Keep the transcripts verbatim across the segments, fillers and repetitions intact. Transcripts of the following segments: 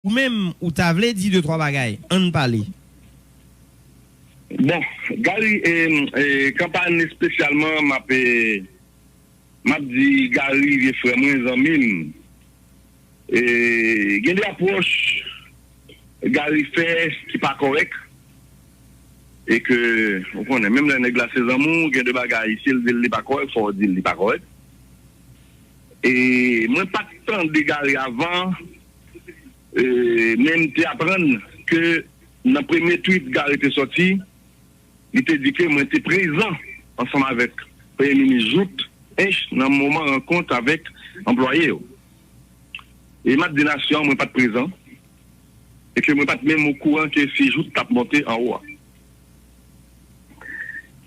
Ou menm, ou ta vle di de twa bagay. Ann pale. Bon, Gary, e, e, kanpay espesyalman, m ap, e, m ap di Gary, vye frè mwen, zanmi m. E, gen de apwòch Gary fè ki pa kòrèk. E ke, ou konnen, menm lè nèg la se zanmi w, gen de bagay, si l di l li pa kòrèk, fò w di l li pa kòrèk. E mwen pa t tande Gary avan, e, men m te aprann ke nan premye tweet Gary te sòti, li te di ke mwen te prezan ansanm avèk Premye Minis Jouthe Hinche nan moman rankont avèk anplwaye yo. E m ap di nasyon an mwen pa t prezan, e ke mwen pa t menm okouran ke si Jouthe t ap monte anwo a.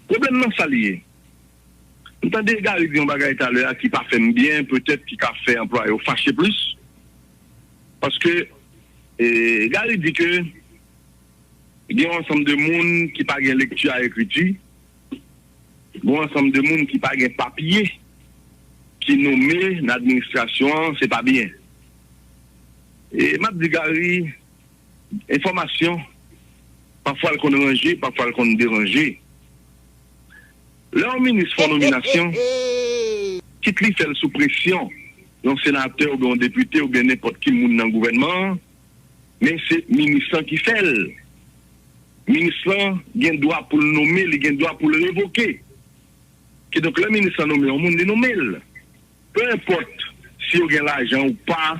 Pwoblèm nan sa li ye? M tande Gary di yon bagay talè a ki pa fè m byen, petèt ki ka fè anplwaye yo fache plis. Paske, e, Gary di ke gen yon ansanm de moun ki pa gen lekti a ekriti, gen yon ansanm de moun ki pa gen papye, ki nonmen nan administrasyon an, se pa byen. E m ap di Gary, enfòmasyon, pafwa l konn ranje, pafwa l konn deranje. Lè yon minis fè yon nominasyon, kit li fè l sou presyon yon senatè oubyen yon depite oubyen nenpòt ki moun nan gouvènman an, men se minis lan ki fè l. Minis lan gen dwa pou l nonmen, li gen dwa pou l revoke. Kidonk, lè minis lan nonmen yon moun, li nonmen l. Pe enpòt si yo gen lajan ou pa,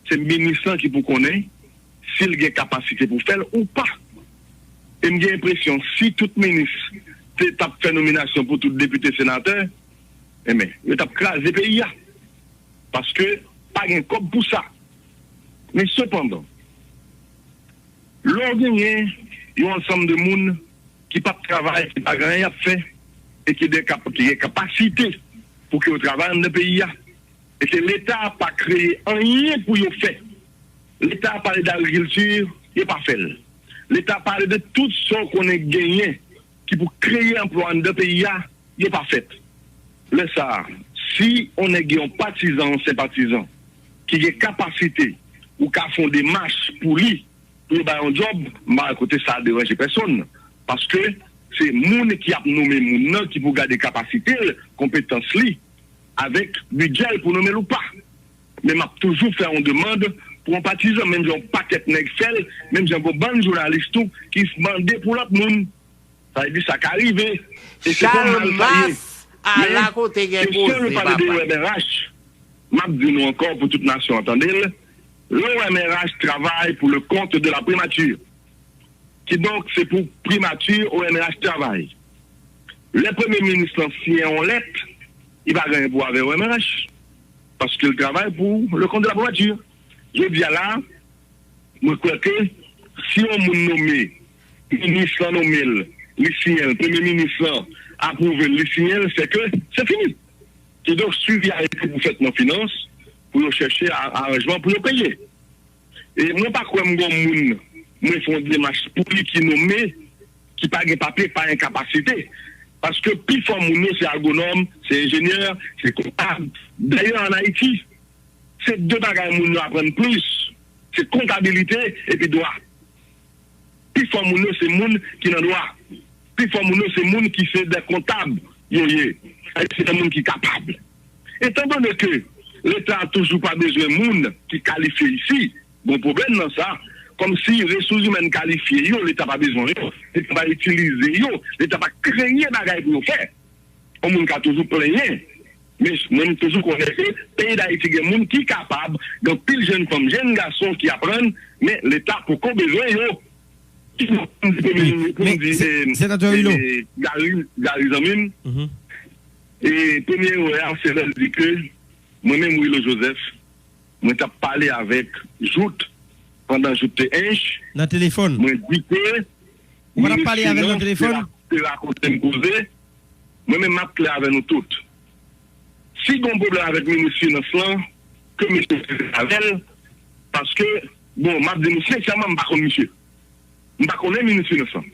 se minis lan ki pou konnen si l gen kapasite pou fè l ou pa. E m gen enpresyon, si tout minis te t ap fè nominasyon pou tout depite, senatè, enben, yo t ap kraze peyi a. Paske pa gen kòb pou sa. Men sepandan, lè w genyen yon ansanm de moun ki p ap travay, ki pa gen anyen y ap fè, e ki de kap, ki gen kapasite pou ke yo travay anndan peyi a, e ke Leta pa kreye anyen pou yo fè. Leta pale de agrikilti, yo pa fè l. Leta pale de tout sa w konnen genyen ki pou kreye anplwa anndan peyi a, yo pa fèt. Lè sa a, si on nèg gen yon patizan, yon senpatizan, ki gen kapasite ou ka fè yon demach pou li, pou yo ba yon djòb, m pa wè kote sa deranje pèsonn. Paske se moun ki ap nonmen moun nan ki pou gade kapasite l, konpetans li, avèk bidjè l pou nonmen l ou pa. Men m ap toujou fè yon demann pou yon patizan, menm jan yon pakèt nèg fè l, menm jan gon bann jounalis tou ki mande pou lòt moun. Sa vle di sa ka rive. E se pa mal sa ye. Men, kesyon nou pale de O M R H, m ap di nou ankò pou tout nasyon an tande l, le O M R H travay pou le kont de la primati. Kidonk, se pou primati O M R H travay. Lè premye minis lan siyen yon lèt, li pa gen anyen pou wè avè O M R H. Paske l travay pou le kont de la primati. Jodi a la, mwen kwè ke si yon moun nonmen, minis lan nonmen l, li siyen l, premye minis lan apwouve l, li siyen l, se ke se fini. Kidonk, swivi a rete pou fèt nan finans, pou yo chèche a- aranjman pou yo peye. E mwen pa kwè m gon moun, mwen fè yon demach pou li ki nonmen, ki pa gen papye, pa gen kapasite. Paske pifò moun yo se agwonòm, se enjenyè, se kontab. Dayè ann Ayiti, se de bagay moun yo aprann plis, se kontabilite epi dwa. Pifò moun yo se moun ki nan dwa. Pifò moun yo se moun ki se de kontab yo ye. Sa vle di se de moun ki kapab. Etandone ke Leta toujou pa bezwen moun ki kalifye isi, gon pwoblèm nan sa. Kòmsi resous imèn kalifye yo, Leta pa bezwen yo, Leta pa itilize yo, Leta pa kreye bagay pou yo fè. Yon moun ka toujou plenyen, men mwen m toujou konnen ke peyi Dayiti gen moun ki kapab, gen anpil jèn fanm, jèn gason ki aprann, men Leta poko bezwen yo. Ki moun pou m di, pou m di, Senatè Willo, Gary, Gary zanmi m, e premye erè a se lè l di ke mwen menm Willo Joseph, mwen t ap pale avèk Jouthe pandan Jouthe te Hinche. Nan telefòn. Mwen di ke Minis Finans te rakonte m koze. Mwen menm m ap klè avè nou tout. Si gon pwoblèm avèk Minis Finans lan, ke misye regle avè l, paske, bon, m ap di nou sensèman, m pa konn misye. M pa konnen Minis Finans lan.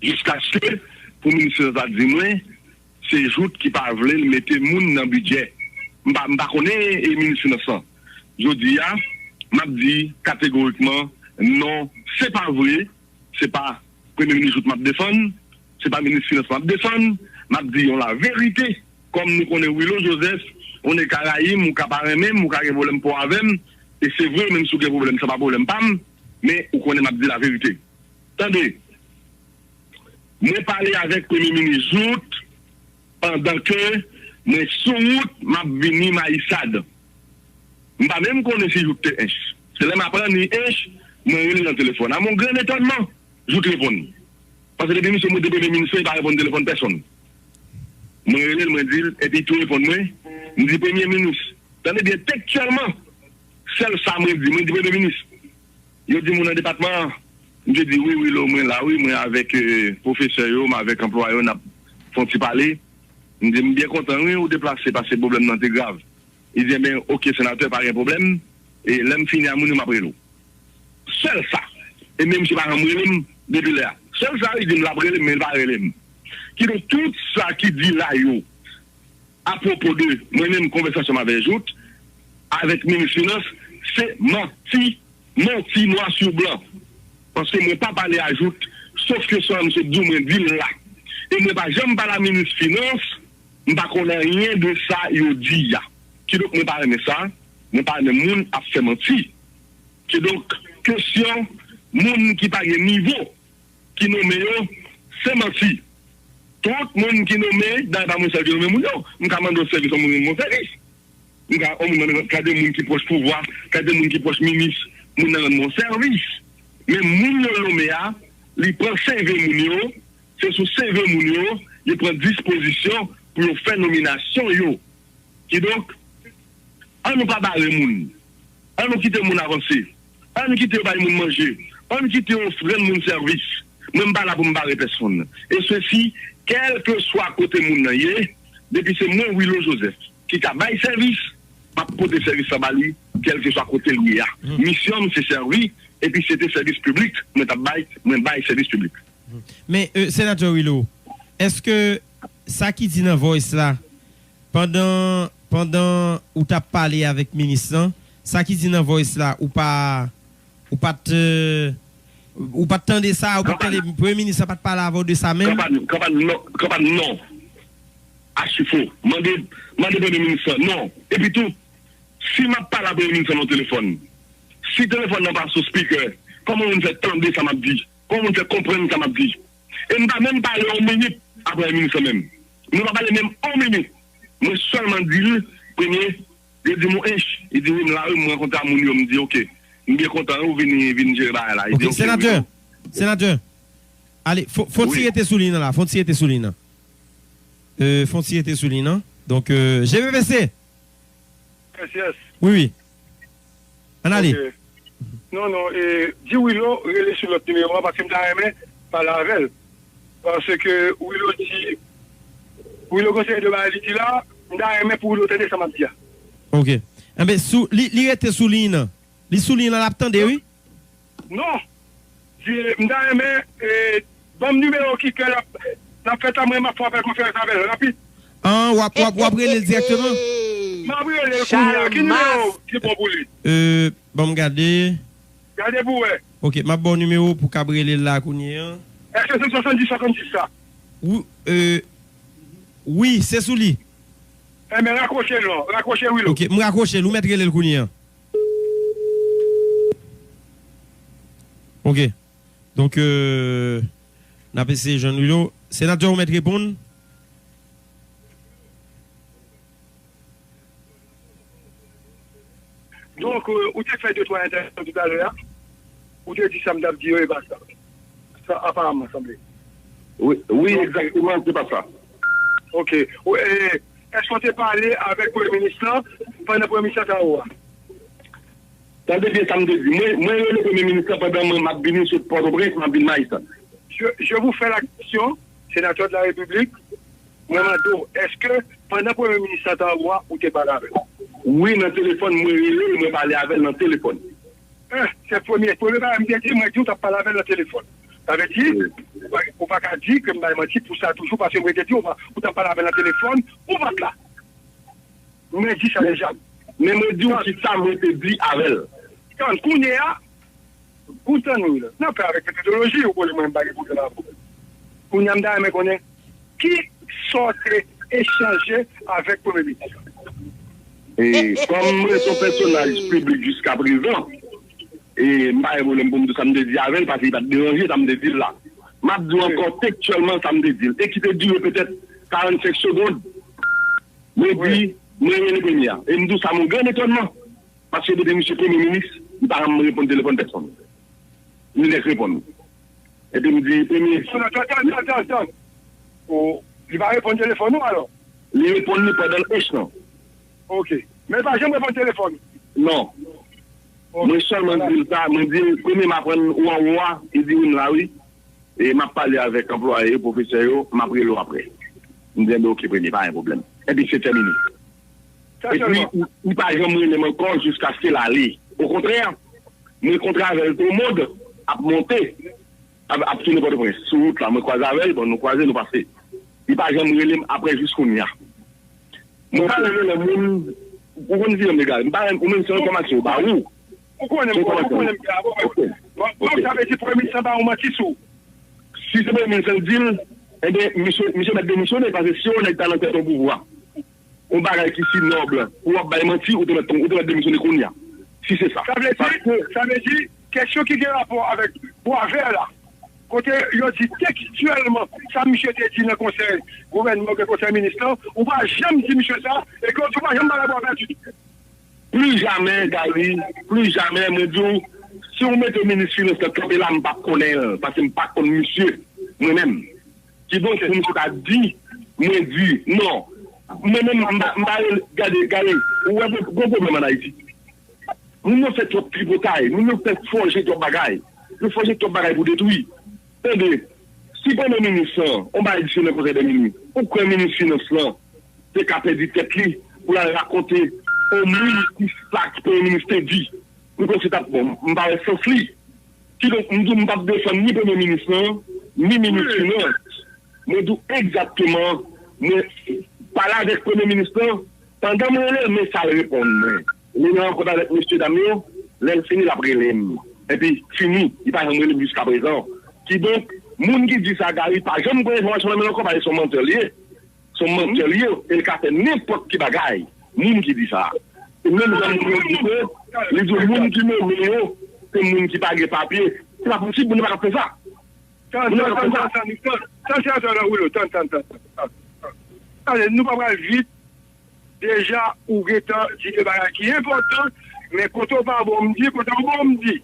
Jiskaske pou Minis Finans la di mwen, se Jouthe ki pa vle l mete moun nan bidjè. M pa, m pa konnen e Minis Finans lan. Jodi a, m ap di kategorikman, non, se pa vre, se pa Premye Minis Jouthe m ap defann, se pa Minis Finans m ap defann, m ap di yon laverite, kòm nou konnen Willo Joseph, ou ne ka rayi m, ou ka pa renmen m, ou ka gen pwoblèm pa w avè m, e se vre, menm si w gen pwoblèm, sa pa pwoblèm pa m, men ou konnen m ap di laverite. Tande, mwen pale avèk Premye Minis Jouthe pandan ke mwen sou wout, m ap vini Mayisad. M pa menm konnen si Jouthe te Ench. Se lè m aprann li Ench, mwen rele l nan telefòn. A mon gran etònman, Jouthe reponn. Paske depi misye monte Premye Minis lan, li pa reponn telefòn pèsonn. Mwen rele l, mwen di l, epi tou reponn mwen, m di, Premye Minis, tande byen, tekstyèlman, sèl sa mwen di, mwen di, Premye Minis, yo di m ou nan depatman an. M te di, wi, wi, Willo, mwen la, wi, mwen avèk eh, pwofesè yo, m avèk anplwaye yo, n ap fè yon ti pale. M di, m byen kontan, wi, ou deplase, paske pwoblèm nan te grav. Li di, enben, oke, senatè, pa gen pwoblèm. E lè m fini a moun yo, m ap rele w. Sèl sa. E menm si pa janm rele m depi lè a. Sèl sa, li di m l ap rele m, men li pa rele m. Kidonk, tout sa ki di la yo, apwopo de mwen menm konvèsasyon m avè Jouthe, avèk minis finans, se manti, manti nwa sou blan. Paske mwen pa pale a Jouthe, sof ke sa misye di w, mwen di l la. E mwen pa janm pale a minis finans, m pa konn anyen de sa yo di a. Kidonk mwen pa renmen sa, mwen pa renmen moun ap fè manti. Kidonk, kesyon moun ki pa gen nivo, ki nonmen yo, se manti. Tout moun ki nonmen, dayè pa mwen sèl ki nonmen moun yo. M ka mande yon sèvis, yon moun rann mwen sèvis. M ka, yon moun rann, ka de moun ki pwòch pouvwa, ka de moun ki pwòch minis, moun nan rann mwen sèvis. Men moun yo nonmen a, li pran C V moun yo, se sou C V moun yo, yo pran dispozisyon pou yo fè nominasyon yo. Kidonk, ann nou pa bare moun. Ann nou kite moun avanse. Ann kite yo bay moun manje. Ann kite yo rann moun sèvis. Mwen m pa la pou m bare pèsonn. E sesi, kèlkeswa kote moun nan ye, depi se mwen Willo Joseph ki ka bay sèvis, m ap pote sèvis la ba li, kèlkeswa kote l ye a. Misyon m se sèvi, epi se te sèvis piblik mwen t ap bay, mwen bay sèvis piblik. Men, euh, Senatè Willo, èske sa ki di nan Voice la, pandan, pandan ou t ap pale avèk minis lan, sa ki di nan Voice la, ou pa, ou pa t, euh, ou pa t tande sa, ou pa t tande, Premye Minis la pa t pale avè w de sa menm? Kanpay, kanpay non, kanpay non. Achifo. Mande, mande Premye Minis lan. Non. Epi tou, si m ap pale a Premye Minis lan nan telefòn, si telefòn nan pa sou speaker, kòman moun fè tande sa m ap di? Kòman moun fè konprann sa m ap di? E m pa menm pale yon minit a Premye Minis lan menm. Nou pa pale menm yon minit. Mwen sèlman di l, premye, yo di m ou ench. Li di wi, m la wi, m rankontre a moun yo, m di oke. M byen kontan wi, ou vini, vin jere bagay la. Li di oke, senatè, senatè, ale, fon, fon ti rete sou liy nan la, fon ti rete sou liy nan. Euh, fon ti rete sou liy nan. Donk, euh, G V V C. Yes, yes. Wi, wi. Ann ale. Ok. Non, non, e, di Willo rele sou lòt nimewo a, paske m ta renmen pale avè l. Paske Willo di, Willo gen seri de bagay li di la, m ta renmen pou Willo tande sa m ap di a. Ok. Enben, sou, li, li rete sou liy nan. Li sou liy nan, l ap tande, wi. Non. Di, m ta renmen, e, ban m nimewo kikè l ap, l ap fè sa, mwen m ap fè yon apèl konferans avè l, rapid. An, w ap, w ap, w ap rele l dirèkteman? M ap rele l kounye a. Ki nimewo ki bon pou li? Euh, ban m gade. Gade pou wè. Ok, m ap ba w nimewo pou w kab rele l la kounye a. Èske se swasanndis swasanndis sa? Wi, euh, wi, se sou li. Enben, rakwoche l non. Rakwoche Willo. Ok, m rakwoche l. Ou mèt rele l kounye a. Ok. Donk, euh, n ap eseye jwenn Willo. Senatè, ou mèt reponn. Donk, euh, ou te fè de twa entèvansyon toutalè a. Ou te di sa m t ap di yo e basta. Sa aparaman sanble. Wi, wi, egzakteman, se pa sa. Ok. Ou, e, èske w te pale avèk Premye Minis lan pandan Premye Minis lan ta wè w a? Tande byen sa m te di. Mwen, mwen rele Premye Minis lan pandan mwen m ap vini sot Pòtoprens, m ap vin Mayisad. Je, je vous fais la question, sénateur de la République. Mwen mande w, èske pandan Premye Minis lan ta wè w a, ou te pale avè l? Wi, nan telefòn, mwen rele l, mwen pale avè l nan telefòn. Eh, se premye, premye bagay m te di, mwen di w t ap pale avè l nan telefòn. Sa vle di, ou pa, ou pa ka di ke m bay manti pou sa toujou, paske mwen te di w ou pa, ou t ap pale avè l nan telefòn, ou pa t la. Mwen di sa deja. Men mwen di w ki sa mwen te di avè l. Tann kounye a, pou tann wi la. Nan pè avèk metodoloji, ou konnen mwen m pa gen pwoblèm avè w. Kounye a, m ta renmen konnen ki sa w te echanje avèk Premye Minis. E, kòm m ret yon pèsonaj piblik jiskaprezan, e, m pa gen pwoblèm pou m di sa m te di avè l, paske li pa t deranje sa m te di l la. M ap di w ankò tektyèlman sa m te di l, e ki te dire petèt karannsenk segonn. Mwen di, mwen rele premye a. E m di w sa, mon gran etònman. Paske depi misye premye minis, li pa janm reponn telefòn pèsonn. Li nèk reponn. Epi m di, premye. Tann, tann, tann, tann, tann. O, li pa reponn telefòn ou alò? Li reponn li pandan echanj lan. Ok. Men li pa janm reponn telefòn? Non. Ok. Mwen sèlman di l sa, mwen di l, premye m aprann ou anwo a, li di wi m la wi. E m ap pale avèk anplwaye yo, pwofesè yo, m ap rele w apre. M di, enben, oke, premye, pa gen pwoblèm. Epi se tèmine. Epi, li, li pa janm rele m ankò jiskaske l ale. Okontrè, mwen kontre avè l tou mond ap monte, ap, ap tounen Pòtoprens. Sou wout la, mwen kwaze avè l, bon, nou kwaze, nou pase. Li pa janm rele m apre jis kounye a. Mwen pa renmen lè moun, ou konn ki jan m egare. M pa renmen, ou menm se enfòmasyon ou ba ou. Ou konnen m, ou konnen m egare. Bon, sa vle di premye minis lan ba ou manti sou. Si se premye minis lan k di l, enben, misye, misye mèt demisyone, paske si yon nèg ta nan tèt yon pouvwa, yon bagay ki si nòb, pou w ap bay manti, ou te mèt, ou te mèt demisyone kounye a. Si se sa. Sa vle di, sa vle di, kesyon ki gen rapò avèk bwavè la, kote yo di tekstyèlman sa misye te di nan konsèy gouvènman oubyen konsèy minis lan, ou pa janm di misye sa, e ke w di w pa janm pale bwavè ditou. Pli jamè, Gary, pli jamè, mwen di w, si w mete minis finans lan kanpe la, m p ap konnen l, paske m pa konn misye, mwen menm. Kidonk, pou misye ta di, mwen di, non. Mwen menm, m pa, m pa rele, gade, gade, ou wè, gen pwoblèm ann Ayiti. Moun yo fè twòp tripotay, moun yo fè fòje twòp bagay. Yo fòje twòp bagay pou detwi. Tande, si premye minis lan, on bagay di se nan konsèy dè minis, ou kwè minis finans lan te ka pèdi tèt li pou l al rakonte on moun ki sa ki premye minis te di? Ou kwè se t ap bon? M pa wè sans li. Kidonk, m di w m p ap defann ni premye minis lan, ni minis finans. Mwen di w egzakteman, mwen pale avèk premye minis lan, pandan m rele l, men sa l reponn mwen. Li nan rankont avèk mesyedam yo, lè l fini, l ap rele m. Epi, fini, li pa janm rele m jiskaprezan. Kidonk, moun ki di sa, Gary, pa janm pran enfòmasyon nan men l ankò, paske se yon mantè li ye. Se yon mantè li ye, e l ka fè nenpòt ki bagay. Moun ki di sa. E menm jan moun yo di ke, li di moun ki nonmen yo, se moun ki pa gen papye. Se pa posib, moun yo pa ka fè sa. Tann, tann, tann, tann, tann, tann, tann, tann, tann, tann, tann, tann, tann. Ale, nou pa pral vit. Deja, ou gentan di de bagay ki enpòtan, men kote w pa bon, m di, kote w bon, m di.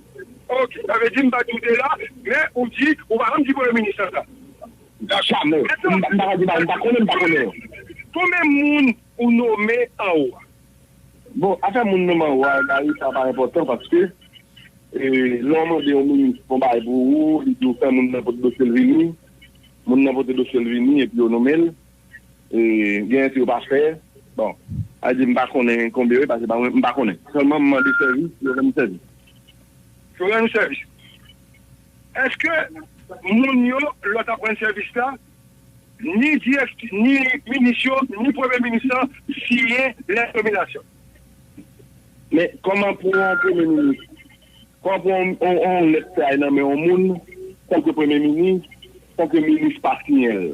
Ok, sa vle di m pa di w te la, men ou di, ou pa janm di premye minis lan sa. Jamè. M pa, m pa ka di bagay, m pa konnen, m pa konnen. Konbyen moun ou nonmen anwo a? Bon, afè moun nonmen anwo a, Gary, sa pa enpòtan paske, e, lè w mande yon minis yon bagay pou ou, li di w fè moun nan pote dosye l vini, moun nan pote dosye l vini epi yo nonmen l, e, genyen tou yo pa fè. Bon, a di m pa konnen konbyen yo ye, paske pa mwen, m pa konnen. Sèlman m mande sèvis, yo ban m sèvis. Yo ban m sèvis. Èske moun yo, lè w t ap rann sèvis la, ni dirèk, ni minis yo, ni premye minis lan siyen lèt nominasyon? Men kòman pou yon premye minis, kòman pou yon, yon, yon lèt fè al nan men yon moun, tanke premye minis, tanke minis pa siyen l?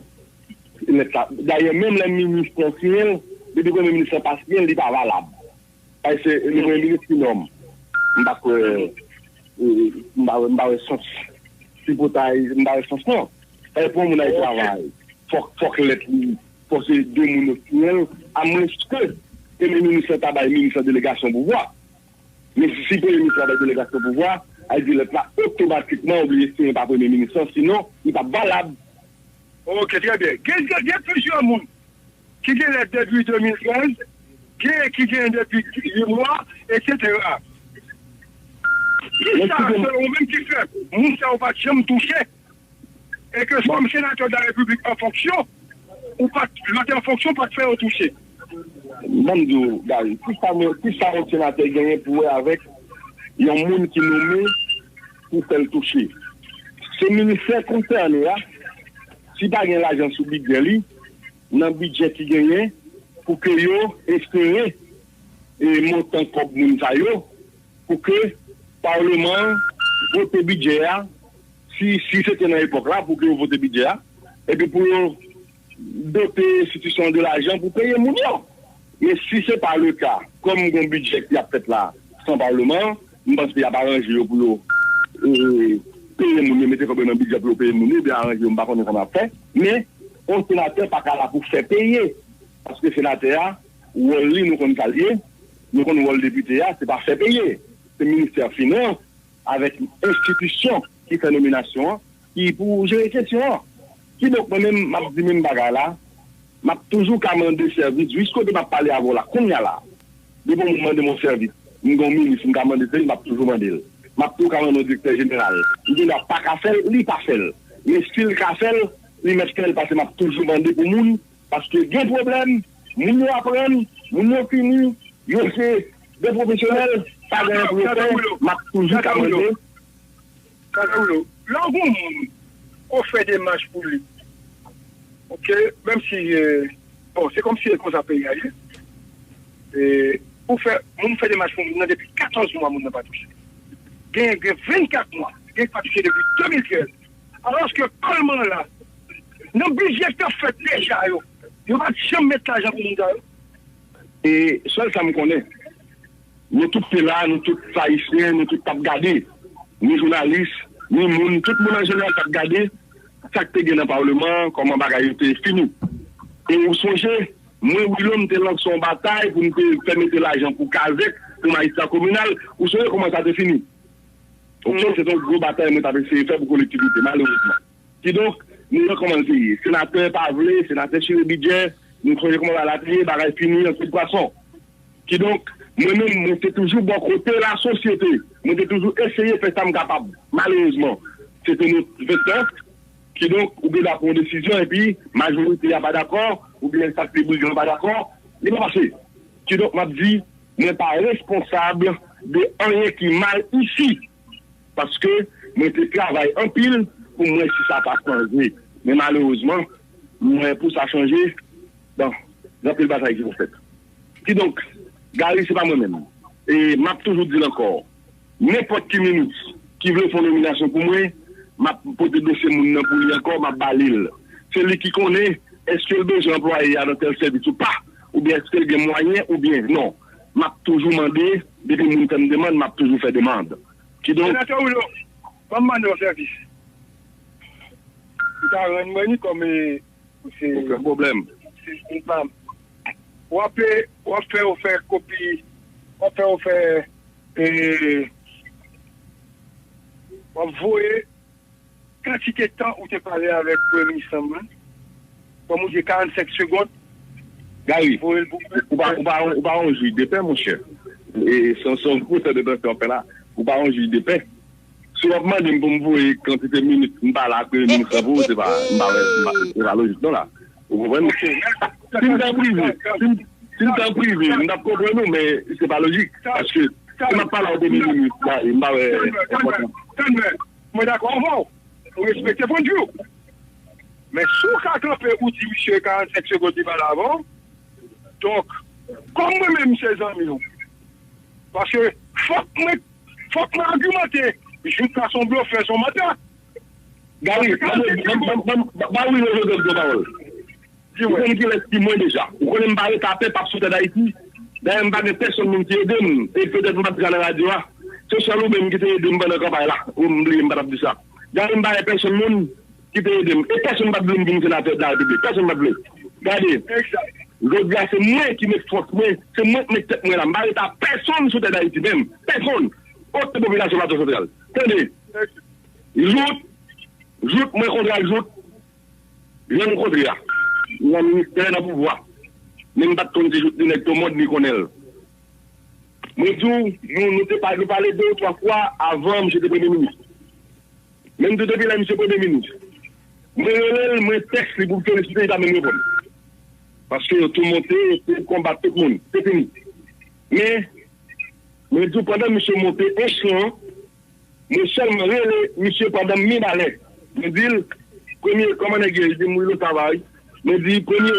Lèt la, dayè, menm lè minis lan siyen l, depi premye minis lan pa siyen l, li pa valab. Paske se le premye minis ki nonm. M pa kwè, e, m pa wè, m pa wè sans. Tripotay, m pa wè sans non. E pou yon moun al travay, fòk, fòk lèt li, fòk se de moun yo siyen l, amwenske premye minis lan ta bay minis lan delegasyon pouvwa. Men si, si premye minis lan bay delegasyon pouvwa, a di lèt la otomatikman oblije siyen pa premye minis lan, sinon, li p ap valab. Ok, trè byen. Gen, gen, gen plizyè moun ki gen lèt depi de mil trèz, gen ki gen depi uit mwa, etsetera. Kisa, selon ou menm, ki fè moun sa yo pa t janm touche? E ke kòm senatè de la repiblik an fonksyon, ou pa t, lè w te an fonksyon, ou pa t fè yo touche? Ban m di w, Gary, kisa mwen, kisa yon senatè genyen pou wè avèk yon moun ki nonmen pou fè l touche? Se ministè konsène a, si pa gen lajan sou bidjè li, nan bidjè ki genyen, pou ke yo espere, e, montan kòb moun sa yo, pou ke Palman an vote bidjè a, si, si se te nan epòk la, pou ke yo vote bidjè a, epi pou yo dote enstitisyon an de lajan pou peye moun yo. Men si se pa le ka, kòm gen yon bidjè ki ap fèt la san Palman an, m panse y ap aranje yo pou yo e, peye moun yo, mete kòb yo nan bidjè pou yo peye moun yo, oubyen aranje yo, m pa konnen kòman y ap fè. Men, yon senatè pa ka la pou fè peye. Paske senatè a, wòl li, nou konn sa l ye, nou konn wòl depite a, se pa fè peye. Se ministè finans avèk enstitisyon ki fè nominasyon an, ki pou jere kesyon an. Kidonk, mwen menm, m ap di menm bagay la, m ap toujou ka mande sèvis, jis kote m ap pale avè w la, kounye a la. Depi yon moun mande m yon sèvis, m gen yon minis, m ka mande sèvis, m ap toujou mande l. M ap tou ka mande yon direktè jeneral. M gen dwa pa ka fè l, li pa fè l. Men si l ka fè l, li mèt fè l, paske m ap toujou mande pou moun, paske gen pwoblèm, moun yo aprann, moun yo fini, yo se de pwofesyonèl, pa gen anyen pou yo fè, m ap toujou ka mande. Kaka Woulo, lè w gen yon moun, ou fè demach pou li, oke, menm si, eh, bon, se kòmsi e konsa peyi a ye. Eh, ou fè, moun fè demach pou moun nan depi katòz mwa, moun nan pa touche. Gen, gen vennkat mwa, gen pa touche depi de mil trèz. Alòske palman an la, nan bidjè k t ap fèt deja yo, yo pa t janm met lajan pou moun sa yo. E sèl sa m konnen, nou tout te la, nou tout Ayisyen, nou tout t ap gade, ni jounalis, ni moun, tout moun an jeneral t ap gade sa k te gen nan palman an, kòman bagay yo te fini. E ou sonje, mwen, Wilo, m te lanse yon batay pou m te fè mete lajan pou kazèk, pou majistra kominal. Ou sonje kòman sa te fini? Oke, se te yon gwo batay mwen t ap eseye fè pou kolektivite, malerezman. Kidonk, nou wè kòman l te ye. Senatè pa vle, senatè chire bidjè, nou sonje kòman bagay la te ye, bagay fini an kou d pwason. Kidonk, mwen menm, mwen te toujou bò kote lasosyete. Mwen te toujou eseye fè sa m kapab. Malerezman, se te nou ventan. Kidonk, ou gen dwa pran yon desizyon epi majorite a pa dakò, oubyen sa k te bouje yo pa dakò, li pa pase. Kidonk, m ap di, mwen pa responsab de anyen ki mal isi. Paske mwen te travay anpil pou m wè si sa ta chanje. Men malerezman, m wè pou sa chanje, bon, gen anpil batay ki pou fèt. Kidonk, Gary, se pa mwen menm. E m ap toujou di l ankò, nenpòt ki minis ki vle fè yon nominasyon pou mwen, m ap pote dosye moun nan pou li ankò, m ap ba li l. Se li ki konnen èske l bezwen anplwaye a nan tèl sèvis ou pa, oubyen èske l gen mwayen oubyen non. M ap toujou mande, depi moun fè m demann, m ap toujou fè demann. Kidonk, Senatè Wilo, ban m mande w sèvis. Ou ta rann mwen ni kòm, e, ou se, okenn pwoblèm. Se, se pa. W ap, w ap fè, w fè kopi, w ap fè, w fè, e, w ap voye kantite tan ou te pale avèk Premye Minis lan, kòm ou di karannsenk segonn, Gary, voye l pou mwen. Ou pa, ou pa, ou pa yon jij de pè, monchè. E se, se yon pwosè de tansyon w ap fè la. Ou pa yon jij de pè. Si w ap mande m pou m voye kantite minit m pale ak Premye Minis lan pou ou, se pa, m pa wè, m pa, se pa lojik non la. Ou konprann? Si m te an prive, si m, si m te an prive, m t ap konprann ou, men se pa lojik. Paske si m ap pale ak Premye Minis la, m pa wè enpòtans. Mwen dakò avè w. Mwen respekte pwennvi w. Men si w ka kanpe, ou di misye karannsenk segonn li pale avè w. Donk, kòm mwen menm se zanmi w, paske fòk mwen, fòk mwen agimante. Jout la se yon blofè, se yon mantè. Gary, ba Wilo Joseph de pawòl. Ou konn kilès ki mwen deja. Ou konnen m pa ret atè, p ap sou tè Dayiti. Dayè, m pa gen pèsonn moun ki ede m. E petèt m p ap di sa nan radyo a. Se sèl ou menm ki te ede m pandan kanpay la. Ou m bliye, m pa t ap di sa. Dayè, m pa gen pèsonn moun ki te ede m. E pèsonn pa t vle m vin senatè de la repiblik. Pèsonn pa t vle. Gade, jodi a se mwen ki met fòs mwen, se mwen ki met tèt mwen la. M pa ret a pèsonn sou tè Dayiti menm. Pèsonn. Okenn popilasyon Plato Santral. Tande. Jout, jout, mwen kontre ak jout. Jan nou kontre a, nan ministè, nan pouvwa. Men m pa t konn se jout li nèg Tomod li konnen l. Mwen di w, nou, nou te pa, nou pale de ou twa fwa avan misye te premye minis. Men m di w depi lè misye premye minis, mwen rele l, mwen tèks li pou m felisite, li pa menm reponn. Paske yo tou monte, yo tou konbat tout moun. Se fini. Men, mwen di w pandan misye monte echelon, mwen sèlman rele misye pandan Mibalè. Mwen di l, premye, kòman nèg yo ye? Li di m, Wilo, sa va, wi. Mwen di, premye,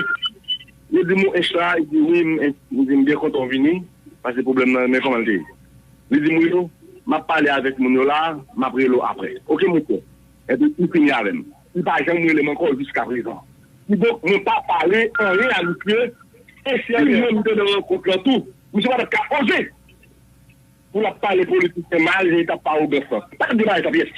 yo di m ou enchwa, li di, wi, m, m di, m byen kontan w vini, paske pwoblèm nan, men kòman l te ye. Li di m, Wilo, M ap pale avèk moun yo la, m ap rele w apre. Oke, monchè. Epi, li fini avè m. Li pa janm rele m ankò jiskaprezan. Kidonk, mwen pa pale anyen a misye. E si mwen m te nan rankont lan tou, misye pa t ap ka oze pou l ap pale politisyen mal jan li t ap pale Augustin. Pa t ap gen bagay sa pyès.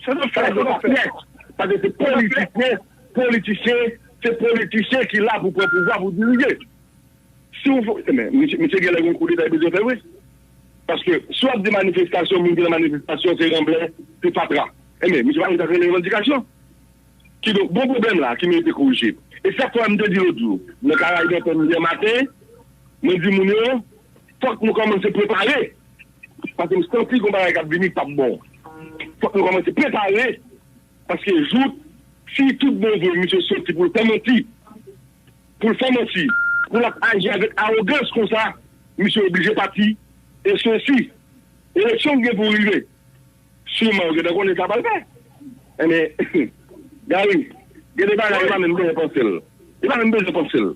Sa t ap fèt, sa t ap fèt. Paske se politisyen, politisyen, se politisyen ki la pou pran pouvwa, pou dirije. Si w fè, men, misye, misye genlè gen kou deta li bezwen fè vre. Paske si w ap di manifestasyon, moun ki nan manifestasyon, se ranblè, se fatra. Enben, misye pa gen tan rele revandikasyon. Kidonk, gon pwoblèm la ki merite korije. E se sa k fè m te di lòt jou, nan Karayib F M yè maten, mwen di moun yo, fòk nou kòmanse prepare. Paske m santi gon bagay k ap vini k p ap bon. Fòk nou kòmanse prepare. Paske jouk, si tout bon vre, misye soti pou l fè manti, pou l fè manti, pou l ap aji avèk awogans konsa, misye oblije pati. E sesi, eleksyon ki gen pou rive, siman ou gentan konnen sa pral fè. Enben, Gary, gen de bagay yo pa menm bezwen panse l. Yo pa menm bezwen panse l.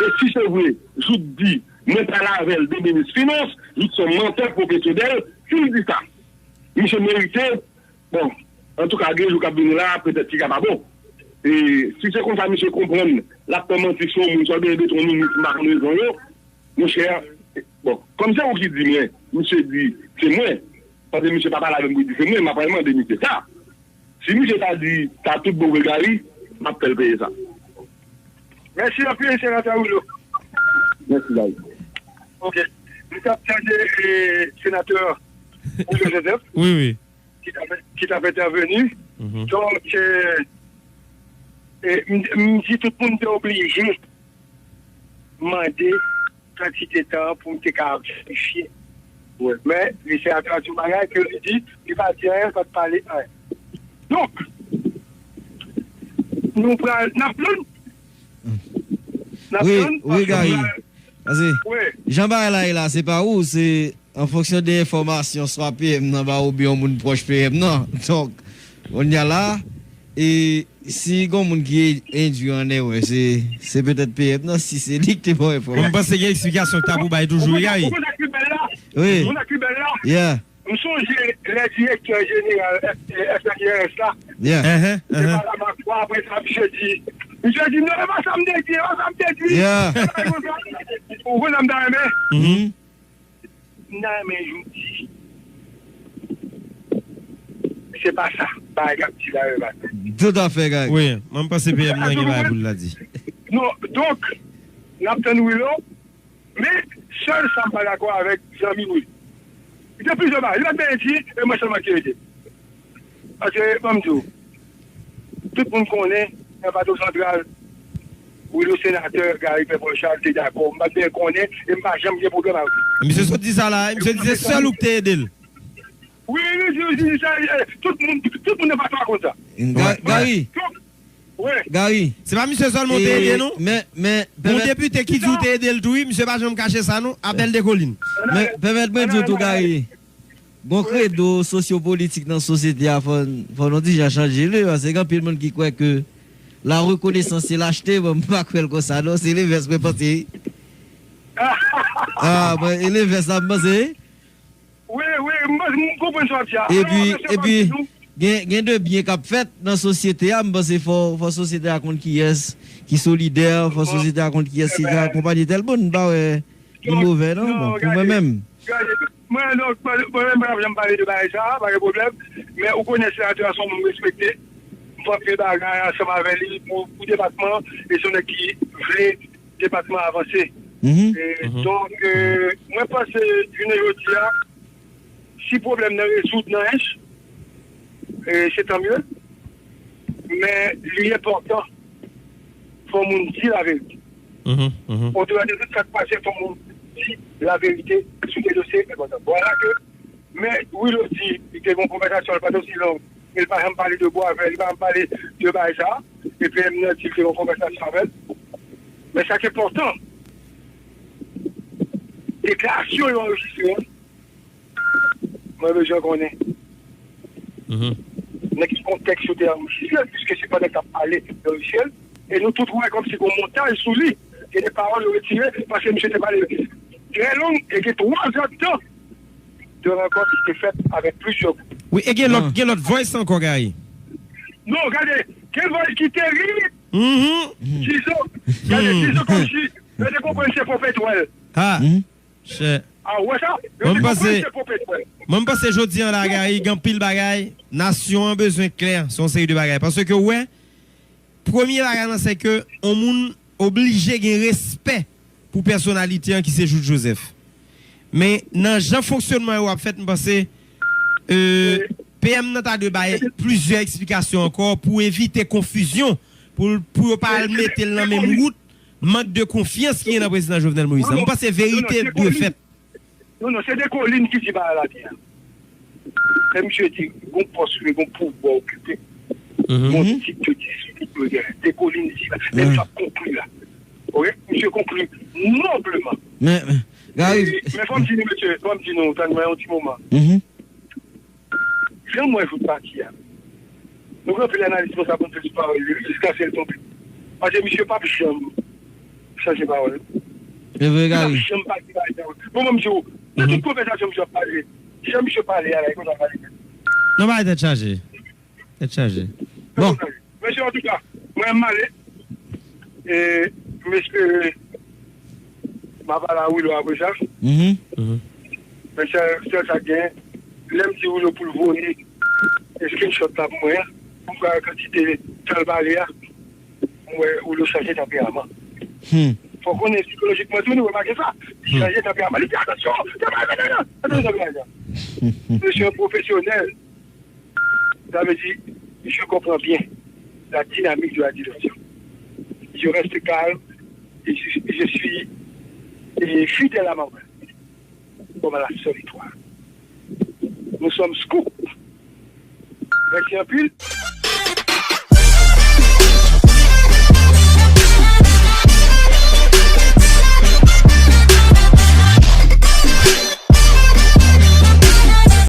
E si se vre, Jout di, mwen pale avè l de minis finans, Jout se yon mantè pwofesyonèl, si l di sa, misye merite, bon, antouka, gen jou k ap vini la, petèt ki ka pa bon. E si se konsa misye konprann, l ap fè manti sou yon moun, swa gen de twa minis, m pa konn rezon yo, monchè, bon, kòm se ou ki di mwen, misye di, se mwen, paske misye pa pale avè m pou di se mwen, m ap al mande misye sa. Si misye ta di sa tout bon vre Gary, m ap fè l peye sa. Mèsi anpil, senatè Willo. Mèsi, Gary. Ok. Nou t ap tande, eh, senatè Willo Joseph, wi, wi, ki t ap, ki t ap entèveni. Mhm. Donk, eh, eh, m, m di tout moun te oblije mande kantite tan pou m te ka verifye. Men, li se atravè yon bagay ke li di, li pa di anyen, li pa t pale anyen. Donk, nou pral, n ap tann. N ap wi, tann, wi, paske Gary. Paske wi, jan bagay la ye la, se pa ou, se an fonksyon de enfòmasyon swa P M nan ba ou oubyen yon moun pwòch P M nan. Donk, kounye a la, e si gon moun ki endwi an erè, se, se petèt P M nan, si se li ki te ba w enfòmasyon. Mwen panse gen eksplikasyon ki ta pou bay toujou, wi, Gary. Ou konn sa ki bèl la? Wi. Ou konn sa ki bèl la? Yeah. M sonje lè direktè jeneral F N I R S la. Yeah. Te pale avèk mwen, apre sa, misye di, misye di, "Non, e pa sa m te di, e pa sa m te di." Yeah. Se pa konsa. Ou konn sa m ta renmen? Mhm. M ta renmen Jout di, se pa sa bagay k ap di la, e pa sa. Tout à fait, Gary. Wi, mwen, m panse P M nan gen bagay pou l la di. Non, donk, n ap tann Willo. Men, sèl sa m pa dakò avèk zanmi m, wi. Li te plizyè bagay. Li pa t byen di, e mwen sèlman ki ede. Paske, ban m di w, tout moun konnen, nan Plato Santral, Willo senatè, Gary Pèpòl Chal te dakò. M pa t byen konnen, e m pa janm gen pwoblèm avèk li. Misye sot di sa la, misye di se sèl ou ki te ede l. Wi, wi, wi, wi, sa, eh, tout moun, tout moun nan Plato a konn sa. Ga-, Gary, Gary. Se pa misye sèlman ou te ede, non? Men, men, gon depite ki di ou te ede l tou, wi. Misye pa janm kache sa, non. Abel Descollines. Men, pèmèt mwen di w tou, Gary. Gon kredo sosyopolitik nan sosyete a, fò, fò nou di jan chanje li, paske gen anpil moun ki kwè ke la reconnaissance c'est lâcheté, bon, m pa kwè l konsa, non. Se lenvès mwen panse. Ah, mwen, e lenvès la, m panse. Wi, wi, m, m konprann sa w ap di a. Epi, epi, gen, gen de byen k ap fèt nan sosyete a, m panse fò, fò sosyete a konn kiyès ki solidè, fò sosyete a konn kiyès ki ka akonpanye tèl moun, m pa wè li move, non, bon, pou mwen menm. Mwen, non, mwen, mwen menm, m pa janm pale de bagay sa a, pa gen pwoblèm, men ou konnen senatè a se yon moun m respekte, m fè anpil bagay ansanm avè li pou, pou depatman, e se yon nèg ki vle depatman avanse. Mhm. E, donk, e, mwen panse, jounen jodi a, si pwoblèm nan rezoud nan Ench, e, se tan mye. Men li enpòtan pou moun di laverite. Mhm, mhm. Odela de tout sa k pase, fò moun di laverite sou de dosye enpòtan. Vwala ke, men Willo di, li te gen yon konvèsasyon, li pa t osi long, men li pa janm pale de Boisvert, li pa janm pale de bagay sa a. E P M nan di li te gen yon konvèsasyon avè l. Men sa k enpòtan, deklarasyon yo anrejistre an, mwen bezwen konnen nan ki kontèks yo te anrejistre l, piske se pandan k ap pale yo anrejistre l, e nou tout wè kòmsi gon montaj sou li, gen de pawòl yo retire, paske misye te pale trè long, e gen twa zè d tan de rankont ki te fèt avèk plizyè gwoup. Wi, e gen lòt, gen lòt voice ankò, Gary. Non, gade, gen voice ki terib. Mhm. Tizo, gade, Tizo kòmsi, yo te konprann se pwofèt wè l. Ah, chè. Ah, ou wè sa? Yo te konprann se pwofèt wè l. Mwen, m panse jodi an la, Gary, gen anpil bagay. Nasyon an bezwen klè sou yon seri de bagay. Paske, ou wè, premye bagay lan, se ke yon moun oblije gen respè pou pèsonalite an ki se Jouthe Joseph. Men nan jan fonksyonman yo ap fèt, m panse, euh, P M nan ta dwe bay plizyè eksplikasyon ankò pou evite konfizyon, pou, pou yo pa al mete l nan menm wout mank de konfyans ki gen nan prezidan Jovenel Moïse la. M panse verite dwe fèt. Non, non, se Dekolin ki di bagay la byen. Lè misye di, gon pòs ou ye, gon pouvwa okipe, gon tit yo di, yo genyen. Dekolin di la, men misye ap konkli la. Oke? Misye konkli nobleman. Men, men, Gary, men fò m di nou, mesye, fò m di nou, tann mwen yon ti moman. Jan m wè jouk pati a, nou gen anpil analis konsa pou n fè sou pawòl li, jiskaske l tonbe. Paske misye p ap janm chanje pawòl. Se vre, Gary. Li p ap janm pase bagay sa yo. Bon, mwen, m di w, nan tout konvèsasyon misye ap pale, jan misye pale a la, e konsa l pale. Non, bagay tèt chaje. Tèt chaje. Bon. Mesye, antouka, mwen, m ale. E m espere m ap pale a Willo apre sa. Men sèl, sèl sa k genyen, lè m di Willo pou l voye screenshot la pou mwen an, pou m ka wè kantite tan l pale a, m wè Willo chanje tanperaman. Fò w konnen sikolojikman tou, nou remake sa. Li chanje tanperaman. Li di, "Atansyon, tanperaman, atansyon, tanperaman." Mesye pwofesyonèl. Sa vle di, je comprends bien la dynamique de la direction. Je reste calme et je, je suis, et fidèle à ma word. Comme à la seule étoile. Nous sommes Scoop. Mèsi anpil.